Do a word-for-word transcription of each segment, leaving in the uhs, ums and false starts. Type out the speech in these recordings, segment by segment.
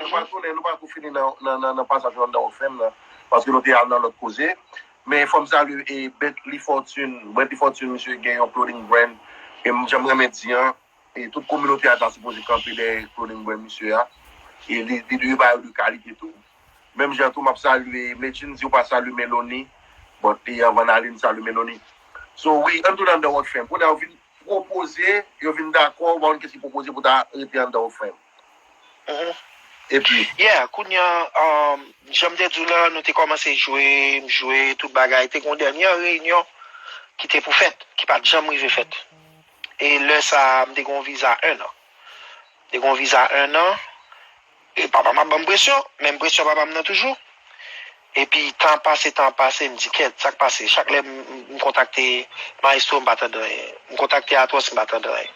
Nou pral tounen, nou pral tou fini nan, nan, nan, nan pasaj nou anndan Rockfam nan, paske nou te al nan lòt koze. Men fò m salye e Bentley Fortune. Bentley Fortune, misye gen yon clothing brand. E m, jan m renmen di an, e tout kominote a ta sipoze kanpe dèyè clothing brand misye a. E li, li de bagay de kalite tou. Menm jan tou, m ap salye Medjine, si w pa salye Melanie. Bon, e anvan n ale, n salye Melanie. So, wi, ann tounen anndan Rockfam. Kounye a, yo vin pwopoze, yo vin dakò, ou pa konn kiyès ki pwopoze pou ta rete anndan Rockfam. Epi, yeah, kounye a, um, jan m te di w la, nou te kòmanse jwe, m jwe, tout bagay. Te gen yon dènye reyinyon ki te pou fèt, ki pa t janm rive fèt. E lè sa a, m te gen yon viza en an. M te gen yon viza en an, e papa m ap ban m presyon, menm presyon papa m nan toujou. Epi tan ap pase, tan ap pase, m di, "Kèt, sa k pase?" Chak lè m, m, m kontakte Maestro, m pa tande anyen. M kontakte Atwòs, m pa tande anyen.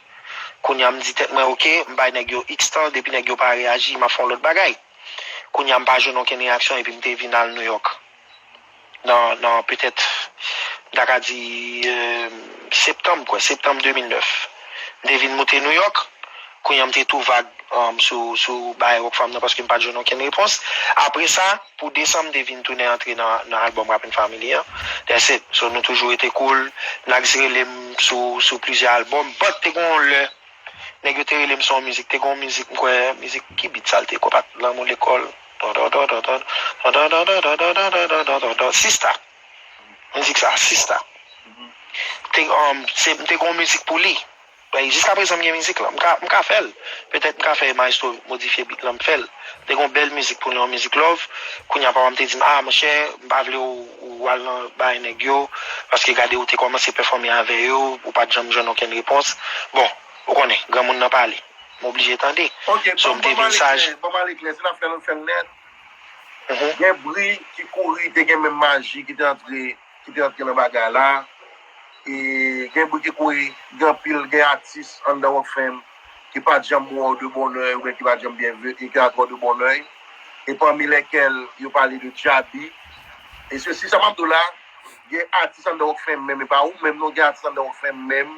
Kounye a, m di tèt mwen, "Oke, m bay nèg yo X tan, depi nèg yo pa reyaji, m ap fè yon lòt bagay." Kounye a, m pa jwenn okenn reyaksyon, epi m te vin al Nouyòk. Nan, nan petèt, m ta ka di, euh, septanm, kwè, septanm de mil nèf. M te vin moute Nouyòk, kounye a m te tou vag, um, sou, sou bagay Rockfam nan, paske m pa t jwenn okenn repons. Apre sa, pou desanm, m te vin tounen antre nan, nan albòm Rapping Family an. That's it. So, nou toujou rete cool. Nags rele m sou, sou plizyè albòm. But, te gen yon lè, nèg yo te rele m sou yon mizik. Te gen yon mizik, m kwè, mizik ki beat sa l te, Konpa Lanmou Lekòl. Sista. Mizik sa, Sista. Te, um, se, m te gen yon mizik pou li. Jiska prezan, m gen mizik lan. M ka, m ka fè l. Petèt m ka fè maestro modifye beat lan, m fè l. M te gen yon bèl mizik pou li, yon mizik love. Kounye a, papa m te di m, "Ah, monchè, m pa vle w, w al nan bagay nèg yo, paske gade ou te kòmanse pèfòme avè yo, ou pa t janm jwenn okenn repons." Bon, ou konnen, granmoun nan pale. M oblije tande. Ok, so, m te vin saj. Ban m ale klè, si n ap fè l, ann fè l nèt. Gen bri ki kouri, te gen menm maji ki te antre, ki te antre nan bagay la. E gen bri ki kouri, gen anpil, gen atis anndan Rockfam ki pa t janm wè w de bòn èy, oubyen ki pa t janm byen vle, e ki pa t wè w de bòn èy. E pami lèkèl, yo pale de Djaby. E se, si sa m ap di w la, gen atis anndan Rockfam menm, e pa ou menm non, gen atis anndan Rockfam menm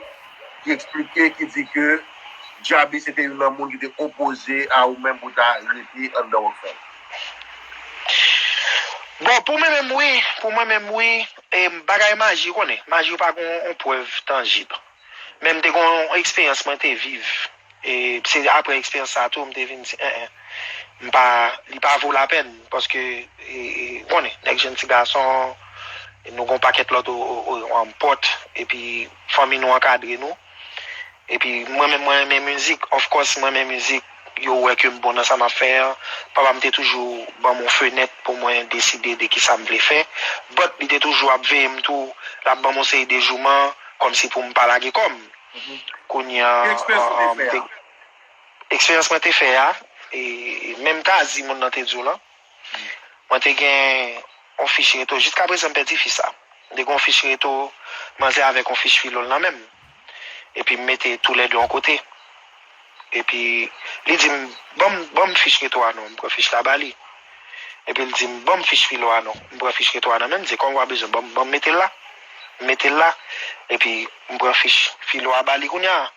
ki eksplike, ki di ke Djaby se te youn nan moun ki te opoze a ou menm pou ta rete anndan Rockfam. Bon, pou mwen menm, wi. Pou mwen menm, wi. E bagay maji, ou konnen, maji ou pa gen yon prèv tanjib. Men m te gen yon eksperyans mwen te viv. E se apre eksperyans sa tou, m te vin di, en, en, m pa, li pa vo lapèn, paske, e, e, ou konnen, nèg jèn ti gason, nou gen yon pakèt lòt o, o, o, an pòt, epi fanmi nou ankadre nou. Epi mwen menm, mwen renmen mizik, of course, mwen renmen mizik, yo wè ke m bon nan sa m ap fè an. Papa m te toujou ban m yon fenèt pou mwen deside de kisa m vle fè. But li te toujou ap veye m tou, l ap ban m yon seri de jouman, kòmsi pou m pa lage kò m. Kounye a, eksperyans ou te fè a, eksperyans mwen te fè a, e menm Tazi moun nan te di w lan, mwen te gen yon fich reto, jiska prezan m pèdi fich sa. M te gen yon fich reto, manzè avèk yon fich filo l nan men m. Epi m mete toulède yon kote. Epi li di m, "Ban m, ban m fich reto a non." M pran fich la ba li. Epi l di m, "Ban m fich filo a non." M pran fich reto a nan men m, m di, "Kòman w pa bezwen, ban m, ban m mete l la." M mete l la. Epi m pran fich filo a ba li kounye a.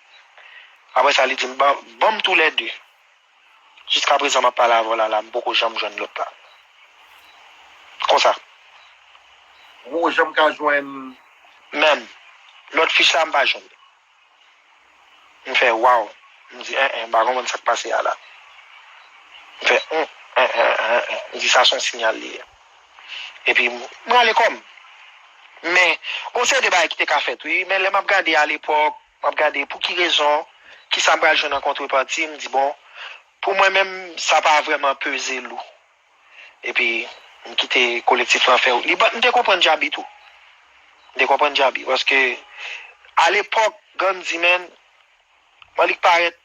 Apre sa, li di m, "Ban, ban m toulède." Jiska prezan m ap pale avè w la, la, m poko janm jwenn lòt la. Konsa. Ou poko janm ka jwenn. Menm. Lòt fich la, m pa jwenn. M fè, "Waw." M di, "En, en, m pa konprann sa k pase a la." M fè, "Hum, en, en, en, en." M di, "Sa se yon siyal li ye." Epi, m, m rale kò m. Men, gon seri de bagay ki te ka fèt, wi. Men lè m ap gade alepòk, m ap gade pou ki rezon, kisa m pral jwenn an kontrepati, m di, "Bon, pou mwen menm, sa pa vrèman peze lou." Epi, m kite kolektif lan fè wout li. But m te konprann Djaby tou. M te konprann Djaby. Paske, alepòk, Gandhi, man, Malik parèt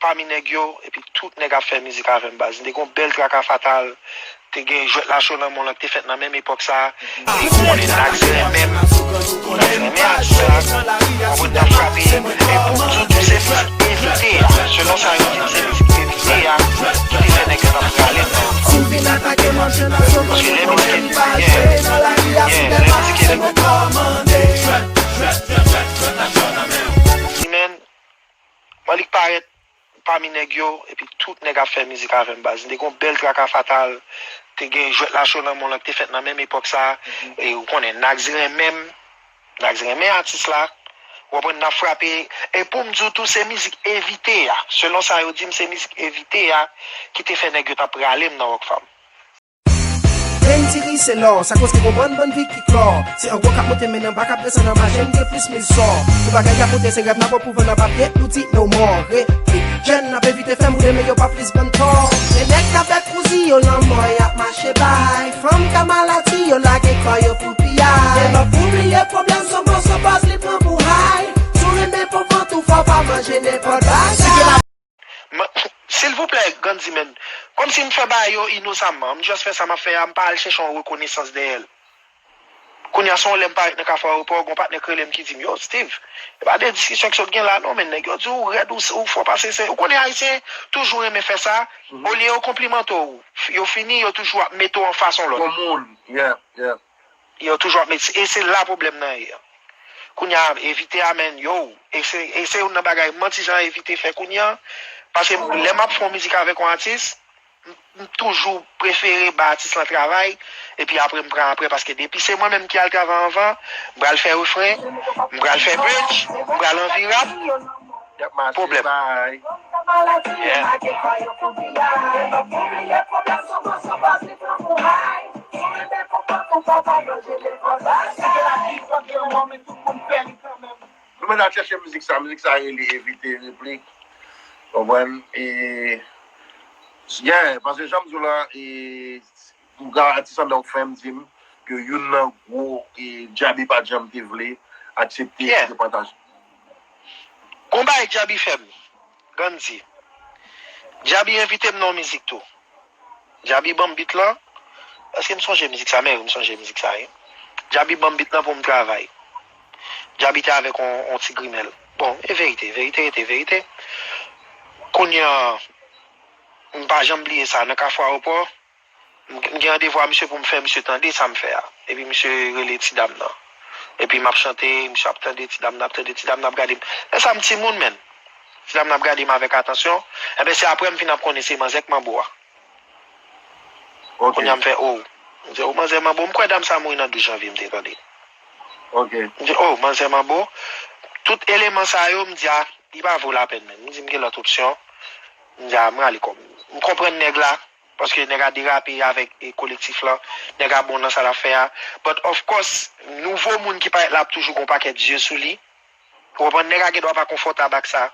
pami nèg yo, epi tout nèg ap fè mizik avè m, baz. M te gen yon bèl traka fatal, te gen jwèt lacho nan mòn lan ki te fèt nan menm epòk sa. Te gen yon nèg ki renmen m, ki renmen atis la, konprann, t ap frape, e pou tout, tout se mizik evite a. Selon sa yo di m, se mizik evite a ki te fè nèg yo t ap rale m nan. Paske lè mizik evite, yeah, yeah, lè mizik evite, man, Malik parèt pami nèg yo, epi tout nèg ap fè mizik avè m, baz. M te gen yon bèl traka fatal, te gen jwèt lacho nan men w lan ki te fèt nan menm epòk sa, e ou konnen, Nags renmen m, Nags renmen atis la, w konprann, n ap frape, e pou m di w tou, se mizik Evite a, selon sa yo di m, se mizik Evite a ki te fè nèg yo t ap rale m nan Rockfam. Plen diri se lò, sa koz ki konprann bann vi ki klò. Se an gwo k ap monte men nan ba k ap desann anba, jèn gen plis mil sò. Pou bagay la pote se rèv n ap pran pou vann nan papye, nou di no more. Replik, jèn n ap evite fè m boule men yo pa plis bann tò. Gen nèg k ap bèk kouzi yo nan mò y ap mache bay. Fanm ka maladi yo lage kò yo pou piyay. E lòt pou bliye pwoblèm sonbo sonbòz li pran pou hay. Si w renmen pran vant ou fò pa manje nenpòt bagay. M- Silvouplè, Gandhi, men. Kòmsi m fè bagay yo inosamman. M just fè sa m ap fè a, m pa al chèche yon rekonesans dèyè l. Kounye a, se yon lè m parèt nan Kafou Ayewopò, gen yon patnè k rele m ki di m, yo, Steve, e pa de diskisyon ki sot gen la non, men nèg yo di w rèd, ou, ou fò pase se, ou konnen Ayisyen toujou renmen fè sa, olye yo konplimante w, yo fini, yo toujou ap mete w anfas yon lòt. Yon moun, yeah, yeah. Yo toujou ap met, e se la pwoblèm nan ye. Kounye a, Evite a, men, yo, e se, e se youn nan bagay, manti jan Evite fè kounye a, paske lè m ap fè yon mizik avèk yon atis, m, m toujou prefere ba atis lan travay, epi apre m pran apre, paske depi se mwen menm ki al travay anvan, m pral fè refren, m pral fè bridge, m pral anvi rap, pwoblèm. Yeah. Nou mèt al chèche mizik sa, mizik sa rele Evite Replik. Konprann? E, yeah, paske jan m di w la, e, m ka atis anndan w fè m di m ke youn nan gwo, e, Djaby pa t janm te vle aksepte, yeah, kite pataje. Gon bagay Djaby fè m. Gandhi. Djaby envite m nan yon mizik tou. Djaby ban m beat lan. Èske m sonje mizik sa? Men wi, m sonje mizik sa, wi. Djaby ban m beat lan pou m travay. Djaby te avèk on, on ti grimèl. Bon, e verite, verite rete verite. Kounye a, m pa janm bliye sa, nan Kafou Ayewopò, m, m gen randevou a misye pou m fè misye tande sa m fè a. Epi misye rele ti dam nan. Epi m ap chante, misye ap tande ti dam nan, ap tande ti dam nan, ap gade m. Lè sa a m timoun, menn. Ti dam nan ap gade m avèk atansyon. Enben, se apre m vin ap konnen se manzè k manbo a. Ok. Kounye a m fè, oh. M di, oh, manzè manbo. M kwè dam sa mouri nan douz janvye, m te tande. Ok. M di, oh, manzè manbo. Tout eleman sa yo, m di, a, li pa vo lapenn menm. M di, m gen lòt opsyon. M di, a, m rale kò m. M konprann nèg la, paske nèg la derape avèk, e, kolektif lan. Nèg la bon nan sa l ap fè a. But of course, nouvo moun ki parèt la ap toujou gen yon pakèt zye sou li. Ou konprann? Nèg la gen dwa pa konfòtab ak sa.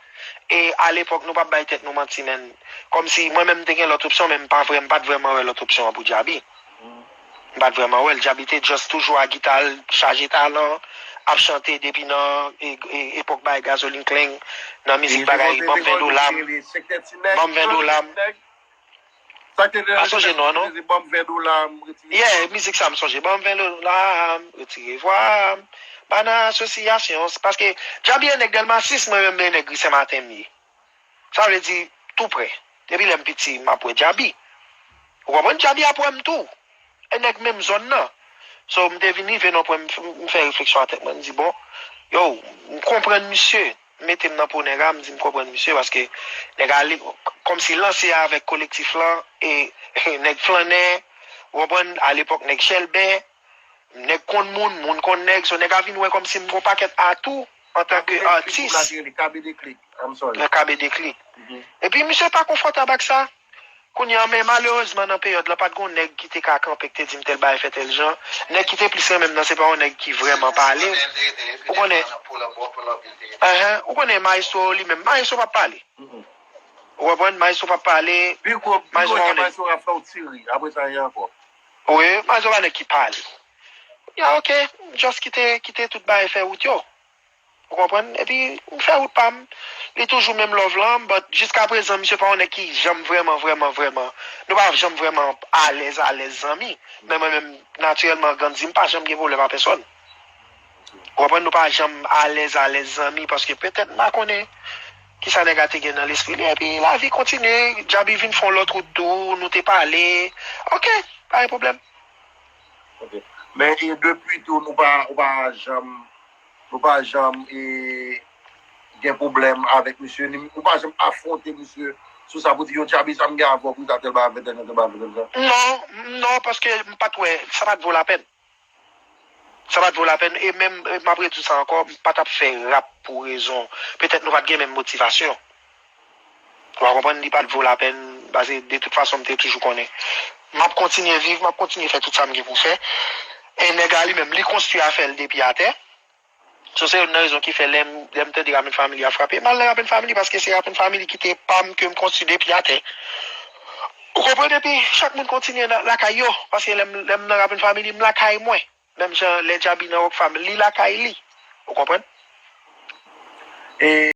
E alepòk, nou p ap bay tèt nou manti, menn. Kòmsi mwen menm, m te gen lòt opsyon, men m pa vrè, m pa t vrèman wè lòt opsyon an pou Djaby. M pa t vrèman wè l. Djaby te just toujou a gita l, chaje talan, ap chante depi nan, e, e, epòk bay Gazolin Klang, nan mizik bagay, ban m ven dola m, ban m ven dola m. Sa k te... Pa sonje non, non. Ban m ven dola, m retire. Yeah, mizik sa m sonje. Ban m ven dola, m retire vwa m. Pa nan asosyasyon. Paske Djaby e nèg Dèlma sis, mwen menm e nèg Ri Senmaten m ye. Sa vle di, tou prè. Depi lè m piti, m ap wè Djaby. Ou konprann? Djaby ap wè m tou. E nèg menm zòn nan. So, m te vin rive nan pwen, m, m fè refleksyon a tèt mwen. M di, bon, yo, m konprann misye. M mete m nan po nèg la, m di m konprann misye, paske nèg la, li, kòmsi lanse avèk kolektif lan, e nèg flannè, ou konprann, alepòk nèg chèlbè, nèg konn moun, moun konn nèg, so nèg la vin wè kòmsi m gon pakèt atou antanke atis. K B Deklik, I'm sorry. Nan K B Deklik. Mhm. Epi misye pa konfòtab ak sa. Kounye a, men malerezman, nan peryòd la, pa t gon nèg ki te ka kanpe, ki te di m tèl bagay fè tèl jan. Nèg ki te plis renmen m nan, se pa yon nèg ki vrèman pale. Ou konnen, enhen, ou konnen Maestro li menm, Maestro p ap pale. Ou konprann? Maestro p ap pale. Pi gwo, pi gwo, Maestro pa yon nèg. Maestro ap fè w ti ri, apre sa, anyen ankò. Wi, Maestro pa nèg ki pale. Ya, ok, just kite, kite tout bagay fè wout yo. Ou konprann? Epi, m fè wout pa m. Li toujou menm love lan, but jiska prezan, misye pa yon nèg ki janm vrèman, vrèman, vrèman. Nou pa janm vrèman alèz, alèz zanmi. Men mwen menm, natirèlman, Gandhi, m pa janm gen pwoblèm a pèsòn. Ou konprann? Nou pa janm alèz, alèz zanmi, paske petèt m pa konnen kisa nèg la te gen nan lespri li, epi lavi kontinye, Djaby vin fè yon lòt wout tou, nou te pale. Ok, pa gen pwoblèm. Ok. Men, e depi tou, nou pa, ou pa janm, nou pa janm, e, gen pwoblèm avèk misye, ni ou pa janm afwonte misye sou sa pou di, yo, Djaby, sa m gen avè w pou sa, tèl bagay, tèl bagay, tèl bagay. Non, non, paske m pa t wè, sa pa t vo lapèn. Sa pa t vo lapèn, e menm, e m ap redi w sa ankò, m pa t ap fè rap pou rezon, petèt nou pa t gen menm motivasyon. Ou a konprann, li pa t vo lapèn, paske de tout fason m te toujou konnen. M ap kontinye viv, m ap kontinye fè tout sa m gen pou fè. E nèg la li menm, li konstwi afè l depi atè. So se youn nan rezon ki fè lè m, lè m tande Raven Family a frape, m al nan Raven Family paske se Raven Family ki te pa m ke m konstwi depi atè. Ou konprann? Epi chak moun kontinye nan lakay yo, paske lè m, lè m nan Raven Family, m lakay mwen. Menm jan lè Djaby nan Rockfam, li lakay li. Ou konprann? E